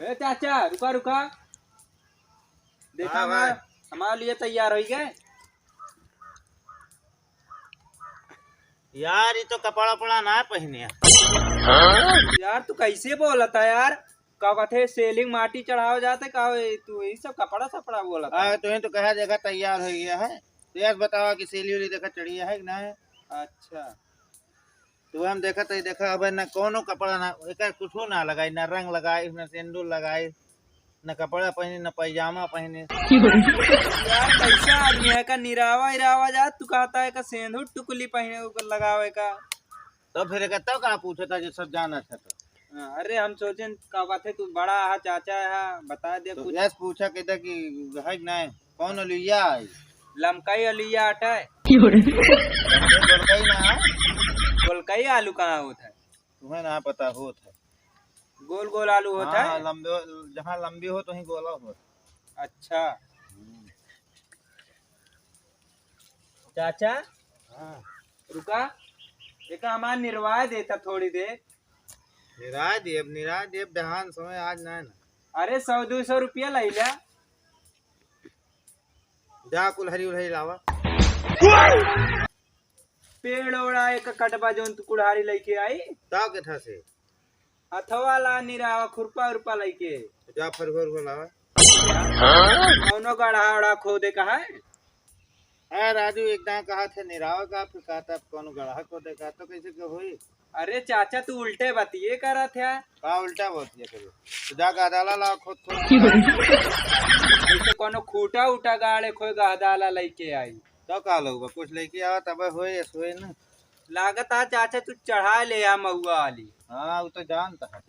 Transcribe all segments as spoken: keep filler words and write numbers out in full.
ए चाचा, रुका, रुका। देखा हाँ हमार, भाई। हमार लिए तैयार होइ गए। यार, ये तो कपड़ा उपड़ा ना पहिने। यार, तू कैसे बोलत है यार? का कहते, सेलिंग माटी चढ़ावे जाते का? तू यही सब कपड़ा सपड़ा बोलत है? हाँ, तू ही तो कहा देखा तैयार होइ गया है। तो यार बतावा कि सेली उली देखा चढ़िया है कि ना है? अच्छा। तो हम देखत है, देखा, अब ना कौनो कपड़ा ना, एकर कुछो ना लगाई, ना रंग लगाई, ना सेंदूर लगाई, ना कपड़ा पहिने, ना पैजामा पहिने। यार, कैसा आदमी है का? निरावा इरावा जात, तू कहता है का सेंदूर टुकली पहिने, ओकर लगावे का? तो फिर एकर तब का पूछता जो सब जानत है तो? हाँ, अरे हम सोचेन का बात है, तू बड़ा है, चाचा है, बता दे तो कुछ। यस पूछा कहता कि है कि नहीं? कौन अलुइया आई? लमकई अलुइया अटै। लमकई गोलकई ना है? गोलकई आलू कहाँ होत है? तुम्हें ना पता होत है। गोल गोल आलू होत हाँ, है? लंबे, जहाँ लंबी हो तो वहीं गोला हो। अच्छा। हम्म। चाचा, हाँ। रुका, एक हमार निर्वाह देता थोड़ी देर। निराय देब, निराय देब, बिहान समय आज ना है ना। अरे, सौ दो सौ रुपया लइ ल्या। जा कुल्हारी उल्हारी लावा। पेड़ ओड़ा एक कटबा जौन तू कुल्हारी लइके आई। ताव के था से? हथवा ला निरावा खुरपा उरपा लइके। जा फरुआ उरुआ लावा। कौनो गढ़ा ओढ़ा खोदे का है? ए राजू, एक दांव कहा थे निरावा का, फिर कहा था कौनो गढ़ा खोदे का, तो कैसे के होई? अरे चाचा, तू उल्टे बतिये करत है। का उल्टा बतिये करे? तो जा गहदाला लावा, खोद खोद। जैसे कोनो खूटा उटा गाड़े खोए गहदाला लइके आई। तो का लोग बा, कुछ लइके आवा तबे होए, ऐसे होए ना। लागत आ चाचा, तू चढ़ा ले आ महुआ वाली। हाँ, वो तो जानता है।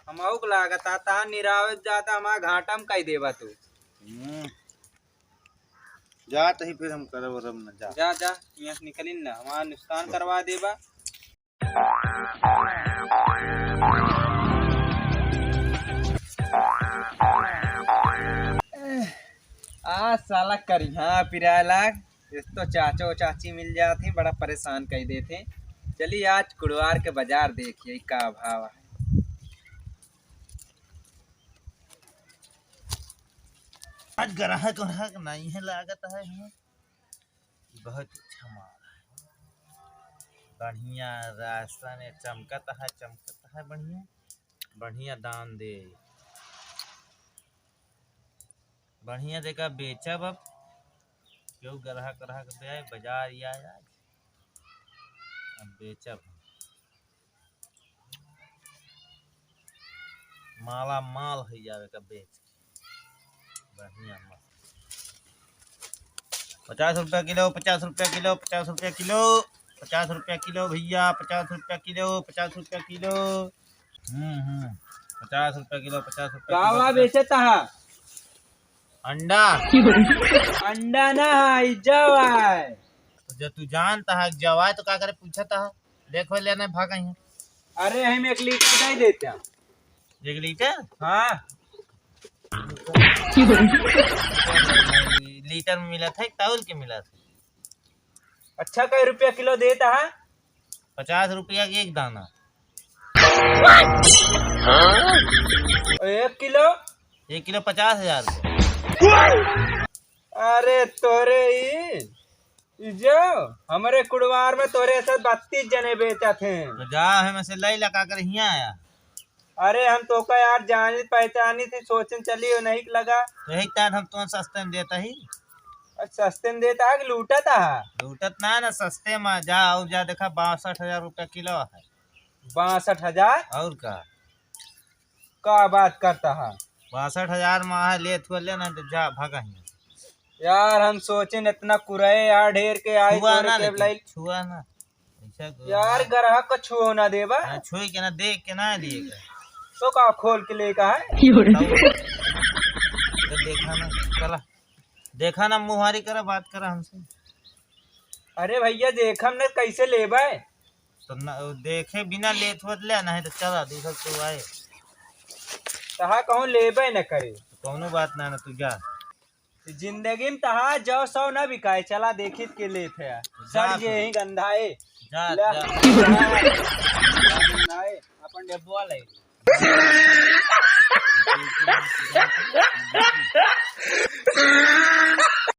हमहू के लागत आ, ता निरावे जाता, हमार घाटा में कई देबा तू। हम्म। जा तही फिर हम करब वरब न जा। जा, जा, यहाँ से निकलिन ना, हमार नुकसान करवा देबा। आ साला करिहा पिराए लाग, एक तो चाचो चाची मिल जात ही, बड़ा परेशान कइ देत ही। चली आज कुड़वार के बाजार देखिए का भाव है। आज ग्राहक व्राहक नहीं है लागत है हमें। बहुत अच्छा माल है, बढ़िया रास्ता में चमकत है, चमकत है बढ़िया, बढ़िया दाम दे, बढ़िया देखा बेचब अब, क्यों ग्राहक ग्राहक दे आए, बाजार ही आया, अब बेचब। माला माल होइ जावे का बेच के। बढ़िया मस्त। पचास रुपया किलो, पचास रुपया किलो, पचास रुपया किलो, पचास रुपया किलो भैया, पचास रुपया किलो, पचास रुपया किलो। हम्म, हम्म। पचास रुपया किलो, पचास रुपया का किलो, वा पचास। बेचत हा? अंडा। अंडा ना है, जव है। तो जब तू जानता है जव है तो का करे पूछता है? देखो, लेने भाग आई हैं। अरे, हम एक लीटर दे देते हैं। एक लीटर? हाँ। लीटर में मिला था, एक तौल के मिला था। अच्छा, कै रुपया किलो देता है? पचास रुपया के एक दाना। एक किलो? एक किलो पचास हजार। अरे तोरे ई, ई जो हमरे कुड़वार में तोरे ऐसे बत्तीस जने बेचत हैं। तो जा, हमें से लई ला, का करे हियाँ आया? अरे हम तोका यार जानी पहचानी थी, सोचन चली हो नहीं लगा। तो यही टाइम हम तुम्हें सस्ते में देता ही। अच्छा, सस्ते में देता है कि लूटत है? लूटत ना है ना, सस्ते में जा और जा देखा, बासठ हजार रुपया किलो है। बासठ हजार? और का? का बात करता है? बासठ हजार में है, लेत हुआ ले, नहीं तो जा, भागा ही। यार, हम सोचेन इतना कुरए यार, ढेर के आई हुआ तोरे ना, के लेकिन लाई। छुआ ना। ऐसा को यार, ना। ग्राहक का छुओ ना देबा। हाँ, छुई के ना, देख के ना लिए का। तो का खोल के ले का है? तो देखा ना, चला। देखा ना, मुहारी करा, बात करा हमसे। अरे भैया, देखम ना, कैसे लेबे? तो न, देखे बिना लेत होत ले, नहीं तो चला, दूसर तो आए। तहा कहूँ लेबे न करे। तो कौनो बात ना, ना, तू जा। जिंदगी में तहा जौ सौ ना बिकाए, चला देखित के लेत है। जा सर जे फिर। ही गंधाए। जा, ले। जा। गंधाए, अपन डेब्बा ले।